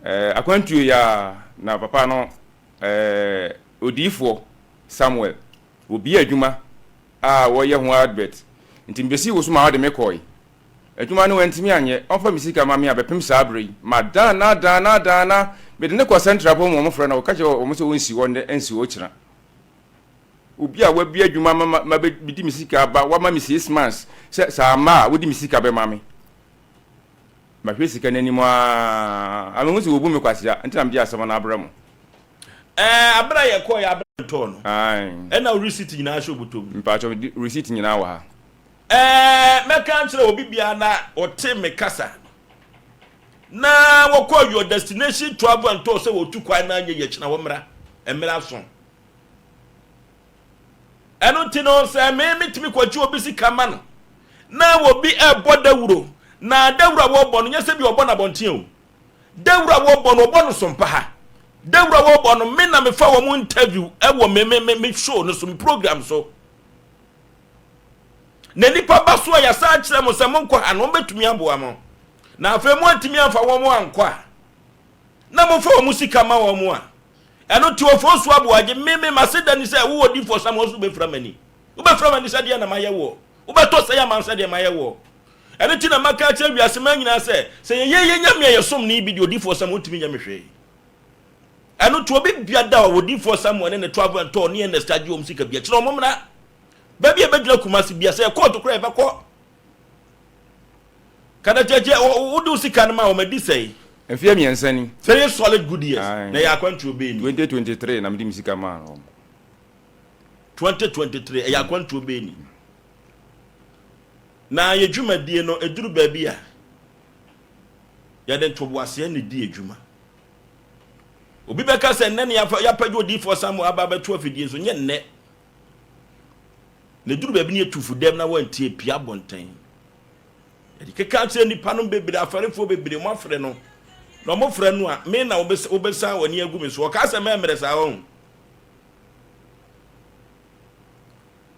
Ɛɛ akwantuo yi ara na papa no ɛɛ odiyifoɔ Samuel wɔbie adwuma a wɔyɛ ho advert nti mebɛsii wo so ma wode me kɔe. Adwuma no wantumi anyɛ, ɔmfa me sika ma me a bɛpem saa berɛ yi. Madan na dan na dan na mede no kɔ Central mpo ma wɔfrɛ no wɔka kyerɛ wɔn sɛ ɔnsi hɔ nnɛ ɛnsi hɔ kyena. Obi a wabue adwuma ma ma mabɛdi me sika aba wama me 6 months sɛ saa amma a wode me sika bɛma me. Mahwɛ sika no anim aa mehu sɛ wɔbu me kwasea nti na mede asɛm no abrɛ mo. Ɛɛ abere a yɛkɔɔ yɛ abere ntɔɔ no. Ae. Ɛna wo receipt nyinaa hyɛ obotɔ mu. Mpakyɛw receipt nyinaa wɔ ha. Ɛɛ mɛka akyerɛ obi biara na ɔte me kasa na wɔkɔ your destination travel and tour sɛ wɔtu kwan na anyɛ yɛ kyena wɔmmra mmerɛ aso. Ɛno nti no sɛ me metumi kɔgye obi sika ma no na obi ɛbɔ dawuro na dawuro a wɔbɔ no nyɛ sɛ bi ɔbɔ no abɔnten o. Dawuro a wɔbɔ no ɔbɔ no sompa ha. Dawuro a wɔbɔ no me na mefa wɔn interview ɛwɔ me me me me show no so me program so. Na nipa ba so a yɛsa akyerɛ mo sɛ monkɔ ha no wɔbɛtumi aboa mo. Na afei mo antumi amfa wɔn ankɔ a na momfa wɔn sika ma wɔn a ɛno te ofo so aboagye me me mase da ni sɛ wowɔ di fɔ sam wɔn so wobɛfira m'ani wobɛfira m'ani sɛ deɛ na mayɛ woɔ wobɛtɔ sɛ yɛ ama sɛ deɛ mayɛ woɔ. Ɛno nti na maka akyerɛ wiase man nyinaa sɛ sɛ yɛyɛ yɛ nyame a yɛsom ne bi deɛ odifoɔ sam wɔntumi nyɛ me hwee. Ɛno nti obi bia da a odifoɔ Samuel ne ne travel and tour ne Ernest agye wɔn sika bia kyerɛ wɔn mmra baabi a ɛbɛgyina Kumasi bia sɛ kɔɔto koraa yɛbɛkɔ kadakyɛkyɛ wode wo sika no ma wɔn adi sɛe. Mfeɛ 3 ni. 3 solid good years. Na ɛyɛ akwantuo bɛɛ ni. 2023 na mede me sika maa wɔn. 2023 ɛyɛ akwantuo bɛɛ ni. Na yɛ dwumadie no ɛduru baabi a yɛde ntoboaseɛ na ɛdi adwuma. Obi bɛka sɛ nnɛ ne yɛapagya odiyifoɔ Samuel aba abɛto afidie so, nyɛ nnɛ. Na ɛduru baabi ne yɛtu fo dɛm na wantie pia abɔnten. Yɛde keka kyerɛ nnipa no bebree, afɛrefoɔ bebree, mo afrɛ no. Na ɔmo frɛ no a, me na wobɛsan w'ani agu me so. Ɔkaa sɛ mɛmmerɛ saa ɔho.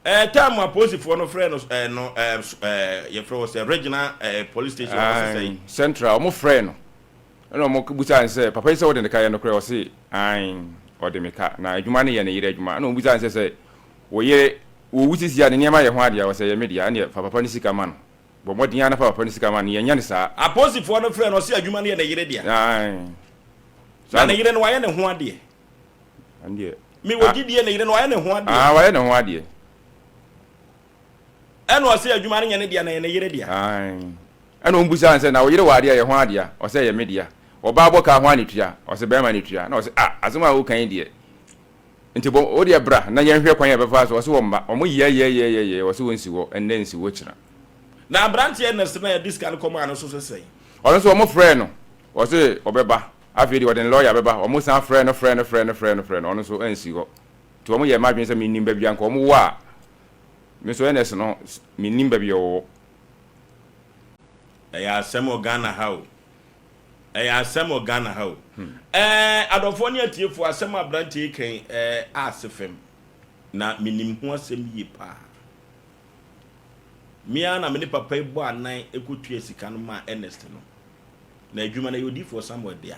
Ɛɛ time a polisifoɔ no frɛ no ɛɛ no ɛɛ ɛɛ yɛfrɛ wɔ sɛ regional ɛɛ police station wɔ sɛ sɛn. Central ɔmo frɛ no ɛna ɔmo busa no sɛ papa yi sɛ ɔde ne ka yɛ nokorɛ ɔse ae ɔde me ka na adwuma no yɛ ne yere adwuma ɛna ɔmo busa no sɛ sɛ wo yere wɔwu sisi a ne nneɛma yɛ ho adeɛ a ɔsɛ ɛyɛ me dea ɛneɛ fa papa no sika ma no bɔ mmɔden ara na fa papa no sika ma no yɛnyɛ no saa. Apolisifoɔ no frɛ no ɔse adwuma no yɛ ne yere dea. Ae Na ne yere no wayɛ ne ho adeɛ. Ɛndeɛ. Me wɔ gyidie ne yere no wayɛ ne ho adeɛ. Ah wayɛ ne ho adeɛ. Ɛna ɔse adwuma no nyɛ ne dea na ɛyɛ ne yere dea. Ae. Ɛna wɔn busaa no sɛ na wo yere wɔ adeɛ a ɛyɛ hwan dea? Ɔse ɛyɛ me dea. Ɔbaa bɔ ka hwan na etua? Ɔse bɛrima na etua. Ɛna ɔse ah asɛm a woka yi deɛ nti bɔ wo deɛ bra na yɛnhwɛ kwan a yɛbɛfa so. Ɔse wɔmma. Wɔn yɛɛyɛɛyɛɛyɛɛ ɔse wɔnsi hɔ ɛnnɛ nsi hɔ kyena. Na abranteɛ Ernest no a yɛde sika no kɔmaa no nso se sɛn? Ɔno nso wɔn frɛɛ no ɔse ɔbɛba. Afei deɛ ɔde ne lɔya bɛba. Wɔn san frɛɛ no frɛɛ no frɛɛ no frɛɛ no frɛɛ no ɔno nso ansi hɔ. Nti wɔn yɛɛ m'adwene sɛ mennim baabi a nka wɔn wɔ a me nso Ernest no mennim baabi a ɔwɔ. Ɛyɛ asɛm wɔ Ghana ha o. Ɛyɛ asɛm wɔ Ghana ha o. Ɛɛ adɔfoɔ ne atiefoɔ asɛm a aberanteɛ yi kan ɛɛ ase fam na menim ho asɛm yie paa. Me ara na me ne papa yi bɔ anan kɔtua sika no maa Ernest no. Na adwuma no ɛyɛ odiyifoɔ Samuel dea.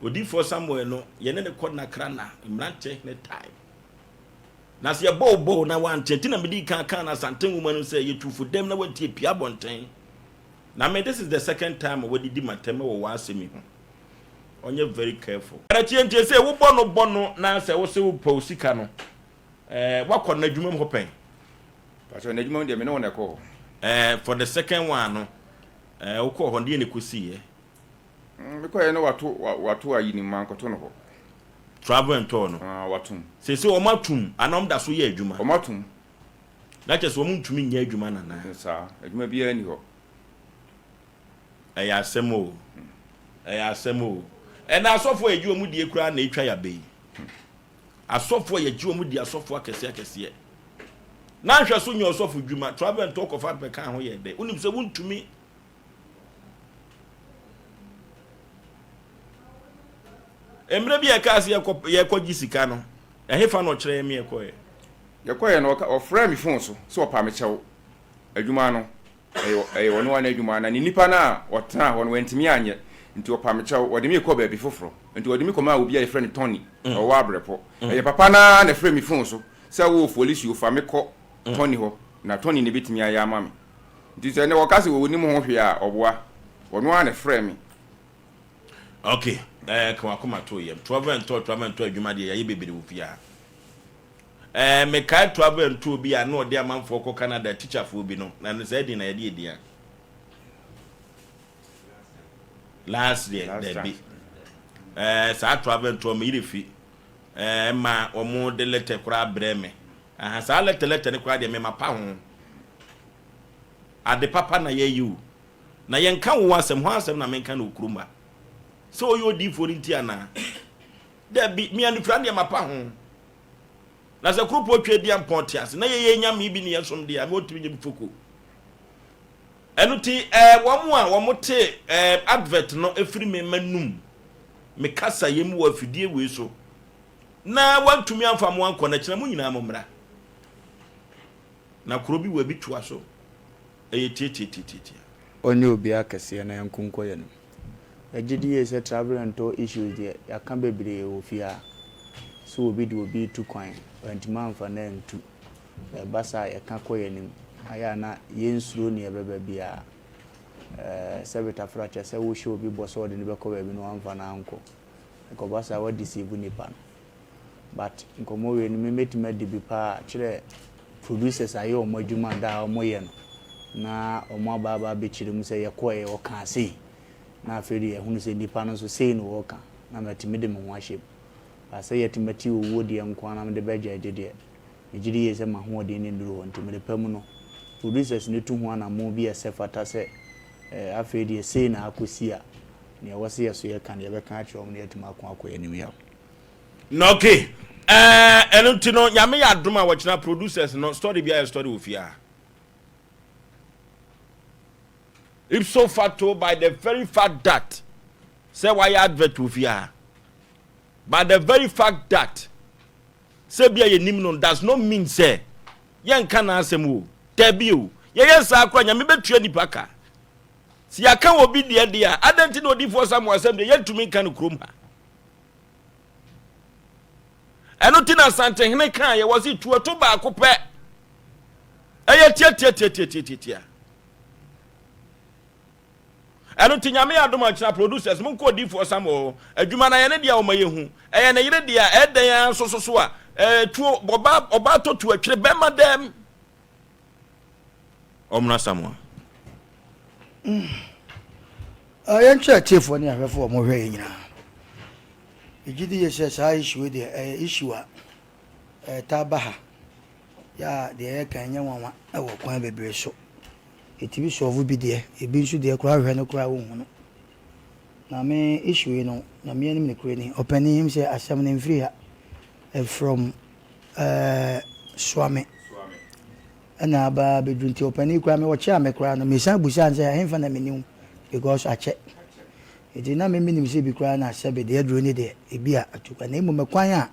Odiyifoɔ Samuel no yɛne no kɔ Nakrana mmeranteɛ hene time. Na sɛ yɛbɔ wo bɔɔl na woante nti na mede kan kan na Asante nwoma no sɛ yɛtu fo dɛm na woantie pia abɔnten. Na me this is the second time a wadidi m'atɛm wɔ w'asɛm yi ho. Ɔnyɛ very careful. Tie ntie sɛ wobɔ no bɔ no na sɛ wose wopɛ wo sika no eh, woakɔ n'adwuma mu hɔ pɛn? Pastor, n'adwuma mu deɛ me ne wo na ɛkɔ hɔ. Eh, for the second one no, eh, wokɔɔ hɔ no deɛ na ɛkɔsiiɛ? Mekɔɛ no wato wato ayi no mu mankɔto no hɔ. Travel and tour no. Ah, watom. Seesei wɔn atum anaa wɔn da so yɛ adwuma? Wɔn atum. Na kyerɛ sɛ wɔn ntumi nyɛ adwuma nana. Saa, adwuma biara nni hɔ. Ɛyɛ asɛm o. Ɛyɛ asɛm o. Ɛna asɔfoɔ a yɛgye wɔn die koraa na etwa yaba yi. Asɔfoɔ a yɛgye wɔn di asɔfoɔ akɛseɛ akɛseɛ. Na nhwɛ so nyɛ ɔsɔfo dwuma. Travel and tour kɔfa bɛka ho yɛ dɛ. Wonim sɛ wontumi. Mmerɛ bi a yɛkaa sɛ yɛkɔ yɛkɔgye sika no, ɛhefa na ɔkyerɛ yɛn me yɛkɔɛ? Yɛkɔeɛ no, ɔka ɔfrɛɛ me phone so sɛ ɔpa me kyɛw. Adwuma no, ɛyɛ ɛyɛ ɔno ara n'adwuma na ne nipa no a ɔtenaa hɔ no wantumi anyɛ. Nti ɔpa me kyɛw, ɔde me rekɔ baabi foforɔ. Nti ɔde me kɔmaa obi a yɛfrɛ no Tony, ɔwɔ Abrɛpɔ. Ɛyɛ papa no ara na ɛfrɛɛ me phone so sɛ wo Ofolisuo fa me kɔ Tony hɔ, na Tony na ɛbɛtumi ayɛ ama me. Nti sɛ nnɛ wɔka sɛ ɔnim ho hwee a, ɔboa. Ɔno ara na ɛfrɛɛ me. Ok, eh, ka w'akoma to yam. Travel and tour, travel and tour adwuma deɛ yɛayɛ bebree wɔ fie ha. Eh, mekae travel and tour bi a na ɔde amanfoɔ kɔ Canada, tikyafoɔ bi no, na no saa din na yɛde yɛ din a. Last deɛ, dabi. Eh, saa travel and tour me yere fi. Eh, ma wɔn de lɛtɛ koraa brɛ me. Aha, saa lɛtɛ lɛtɛ no koraa deɛ mema pa ho. Ade papa na yɛyɛ o. Na yɛnka wo asɛm, hwan asɛm na menka no wɔ kurom ha? Sɛ ɔyɛ odiyifoɔ no nti anaa? Dabi, me anifira deɛ mapa ho. Na sɛ kuropɔn twa adi ampɔn te ase, na yɛyɛ nyame bi ne yɛsom deɛ a, me ɔntumi nyɛ me foko. Ɛno ti, ɛɛ, wɔn a wɔn te ɛɛ advert no efiri me ma num, me kasa yɛ mu wɔ afidie wei so, na wɔntumi amfa mo ankɔ na kyerɛ mo nyinaa mo mmra. Na kuro bi wɔ ebi toa so. Ɛyɛ tiatiatiatiatia. Ɔnyɛ obiara kɛseɛ na yɛnko nkɔ yɛn anim. Yɛgye di yie sɛ travel and tour issues deɛ yɛaka bebree wɔ fie ha. Sɛ obi de obi retu kwan, wantumi amfa no antu. Ɛba saa a yɛka kɔ yɛn anim. Ayɛ a na yɛnsuro nea ɛbɛba biara. Ɛɛ sɛ betafra kyerɛ sɛ wohyɛ obi bɔ sɛ ɔde no bɛkɔ baabi na wamfa no ankɔ. Ɛkɔba saa a woadeceive nipa no. But nkɔmmɔ wei no me mɛtumi adi bi paa kyerɛ producers ayɛ wɔn adwuma da a wɔyɛ no na wɔn aba aba abɛkyerɛ mu sɛ yɛkɔɛ ɔkaa sei na afei de yɛhunu sɛ nipa no nso sei na wɔka na matumi de me ho ahyɛ mu. But sɛ yɛtumi ati owuo deɛ nko ara na mede bɛgya agye deɛ megye di yie sɛ m'ahoɔden no nnuru hɔ nti mede pa mu no producers no tu ho anammɔn bi a ɛsɛ fata sɛ eh, afei deɛ sei na akɔsi a nea ɛwɔ sɛ yɛso yɛka no yɛbɛka akyerɛ wɔn na yɛatumi ako akɔ yɛn anim yaw. Na okay ɛɛ ɛno nti no nyame yɛ adom a wɔkyena producers no story bi ayɛ story wɔ fie a ipso facto by the very fact that sɛ wayɛ advert wɔ fie a by the very fact that sɛ bi a yɛnim no does not mean sɛ yɛnka n'asɛm o dabi o yɛyɛ saa koraa nyame bɛtua nipa ka sɛ yɛaka wɔ bi deɛ deɛ a adɛn nti na odifoɔ Samuel asɛm deɛ yɛntumi nka no kurom ha Ɛno nti na Asantehene kaa yɛ wɔ se tuoto baako pɛ ɛyɛ tiatiatiatiatiatia. Ɛno nti Nyame adom akyena producers monkɔ odiifoɔ Samuel hɔ adwuma no ayɛ ne deɛ a ɔma yɛhu ɛyɛ ne yere deɛ a ɛdɛn ara nso so so a tuo ɔbaa ɔbaa tɔ tuo atwere bɛma dɛm ɔmena Samuel. Mm. Uh, yɛnkyerɛ atiefoɔ ne ahwɛfoɔ a wɔhwɛ yɛn nyinaa. Megye di yie sɛ saa issue yi deɛ ɛyɛ issue a ɛtaa ba ha. Yɛ a deɛ yɛka ɛnyɛ nwanwa wɔ kwan bebree so. Yɛtumi solve bi deɛ, ebi nso deɛ koraa wohwɛ no koraa wonhu no. Na me issue yi no, Nyame anim nokorɛ ni, ɔpanin him sɛ asɛm no mfiri ha. From ɛɛ Suame ɛna aba abɛduru nti ɔpanin koraa me ɔkyea me koraa no mesan busaa no sɛ ɛhefa na meni wo because akyɛ. Enti na me menim sɛ ebi koraa na sɛbe deɛ aduro ne deɛ ebi a atu kwa na mmom ɛkwan a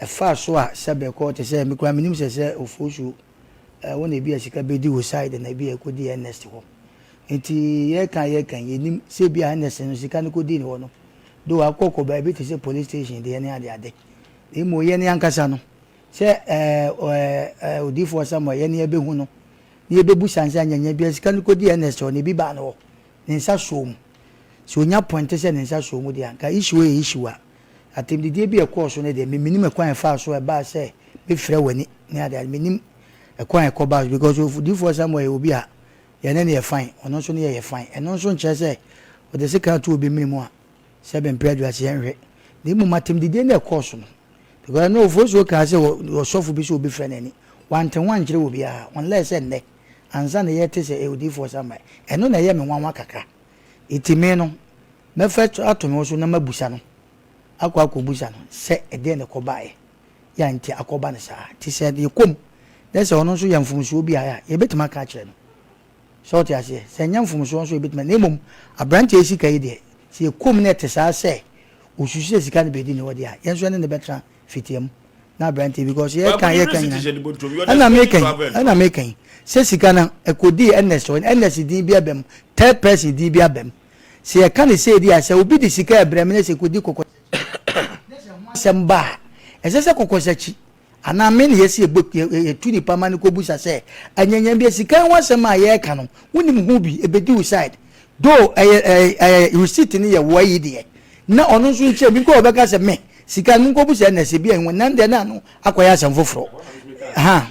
ɛfaa so a sɛbe ɛkɔɔ te sɛ me koraa menim sɛ sɛ ofosuo ɛɛ wo na ebi a sika bɛdi wo side na ebi a ɛkɔdi Ernest hɔ nti yɛka yɛka yɛnim sɛ ebi a Ernest no sika no kɔdii ne hɔ no do akɔ kɔ baabi te sɛ police station deɛ ne ade ade na mmom yɛn ankasa no sɛ ɛɛ ɛɛ odiifoɔ Samuel yɛn yɛbɛhu no na yɛbɛbu sansa nyanya bi a sika no kɔdi Ernest hɔ na ebi baa no hɔ ne nsa sɔɔ mu. Sɛ ɔnya pɔinte sɛ ne nsa sɔɔ mu deɛ a, nka issue wei yɛ issue a, atɛmdidie bi a ɛkɔɔ so no deɛ, me mennim ɛkwan a ɛfaa so a ɛbaa sɛ mefrɛ w'ani ne adeade, mennim ɛkwan a ɛkɔbaa so because Odiyifoɔ Samuel yɛ obi a yɛne no yɛ fine, ɔno nso ne yɛ yɛ fine. Ɛno nso nkyerɛ sɛ ɔde sekan to obi mene mu a, sɛbe mpere aduase yɛnhwɛ. Na mmom atɛmdidie no a ɛkɔɔ so no, because ɛno Ofosuo kaa sɛ ɔsɔfo bi sɛ obi frɛ n'ani, wante ho ankyerɛ obiara unless sɛ nnɛ ansa na yɛrete sɛ ɛyɛ odiyifoɔ Samuel. Ɛno na ɛyɛ me nwanwa kakra. Enti me no, mɛfa ato me ho so na mabusa no, akɔ akɔbusa no sɛ ɛdeɛn na ɛkɔbaeɛ yɛ a nti akɔba no saa. Nti sɛ yɛkɔ mu na sɛ ɔno nso yɛ mfomsoɔ bi a, yɛbɛtumi aka akyerɛ no. Sɛ wote aseɛ? Sɛ ɛnyɛ mfomsoɔ nso yɛbɛtumi, na mmom aberanteɛ yi sika yi deɛ, sɛ yɛkɔ mu na ɛte saa sɛ ɔsusu sɛ sika no bɛdi ne hɔ deɛ a, yɛn nso yɛne no bɛtena fitia mu na aberanteɛ because yɛka yɛka nyina ɛna meka yi ɛna meka yi sɛ sika no ɛkɔdii Ernest hɔ Ernest din bi aba mu third person din bi aba mu. Sɛ yɛka no sei deɛ a, sɛ obi de sika rebrɛ me na sɛ ɛkɔdi kɔkɔsakyi na sɛ ho asɛm ba a, ɛsɛ sɛ kɔkɔsakyi anaa me na yɛsi yɛbɔ yɛtu nipa ma no kɔbusa sɛ anyanya bi sika ho asɛm a yɛreka no wonim ho bi ɛbɛdi wo side though ɛyɛ ɛyɛ ɛyɛ receipt no yɛ wo ayi deɛ na ɔno nso nkyɛn bi nkɔ ɔbɛka sɛ me sika no nkɔbu sɛ ɛna sɛ bi a ɛho nan deɛ na ano akɔyɛ asɛm foforɔ ha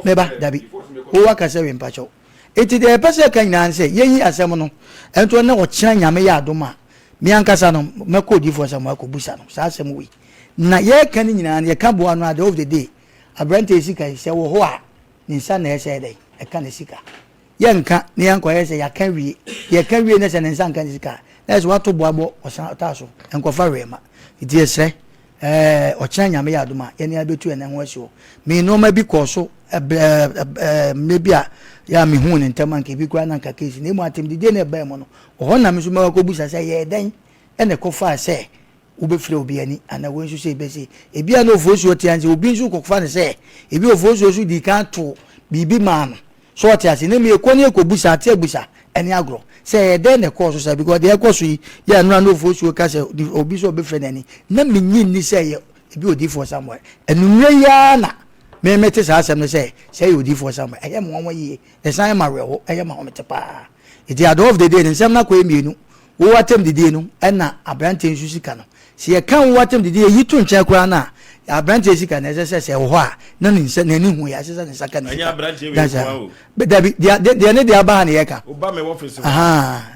meba dabi wo waka sɛ wempakyɛw Enti deɛ yɛpɛ sɛ yɛka nyinaa ne sɛ, yɛnyi asɛm no nto na ɔkyena Nyame yɛ adom a, me ankasa no mɛkɔ odiyifoɔ Samuel akɔbusa no saa asɛm wei. Na yɛreka no nyinaa no, yɛka boa no at the of the day, aberanteɛ yi sika yi, sɛ ɛwɔ hɔ a, ne nsa na ɛsɛ dɛn? Ɛka ne sika. Yɛnka na yɛnkɔyɛ sɛ yɛaka awie. Yɛka wie na sɛ ne nsa nka ne sika a, na ɛsɛ wato boa bɔ ɔsan ɔtaa so, nkɔfa hwee ma. Nti yɛsrɛ, Ɛɛ, ɔkyena Nyame yɛ adom a, yɛne abɛtu yɛn nan ho asi hɔ. Me nnoɔma bi kɔɔ so ɛbrɛ ɛɛ mmerɛ bi a yɛ a mehuu no ntɛm anka ebi koraa na anka case na mmom atɛmdidie na ɛbaa mu no, ɔhɔ na me nso mɛkɔ akɔbusa sɛ ɛyɛɛ dɛn ɛna ɛkɔfaa sɛ wobɛfira obi ani anaa wei nso sɛ ɛbɛsi. Ebi a na Ofosuo te ase, obi nso kɔfa no sɛ ebi Ofosuo nso dii kan too biribi maa no. So ɔte ase? Na mmom yɛkɔ ne yɛkɔbusa, ate abusa ɛne agorɔ sɛ ɛyɛ dɛn na ɛkɔɔ so saa because deɛ ɛkɔ so yi yɛ ɛno a na Ofosuo ka sɛ obi sɛ ɔbɛfira n'ani na menyi nni sɛ ɛyɛ ebi odiyifoɔ Samuel. Anwummerɛ yi ara na me mete saa asɛm no sɛ sɛ ɛyɛ odiyifoɔ Samuel. Ɛyɛ me nwanwa yie na ɛsan yɛ me awerɛho, ɛyɛ me ahomete paa. Nti at the end of the day no nsɛm no akɔyɛ mmienu, wo atam didie no ɛna aberanteɛ nso sika no. Sɛ yɛka wo atam didie yɛyi to nkyɛn koraa no a, aberanteɛ sika no ɛsɛ sɛ sɛ ɛwɔ hɔ a na ne nsa n'ani hu yɛ ɛsɛ sɛ ne nsa ka ne Ɛnyɛ sika. aberanteɛ wei That's nko ara o. Dabi deɛ deɛ ne deɛ aba ha na yɛka. Woba me office hɔ. Ahaa.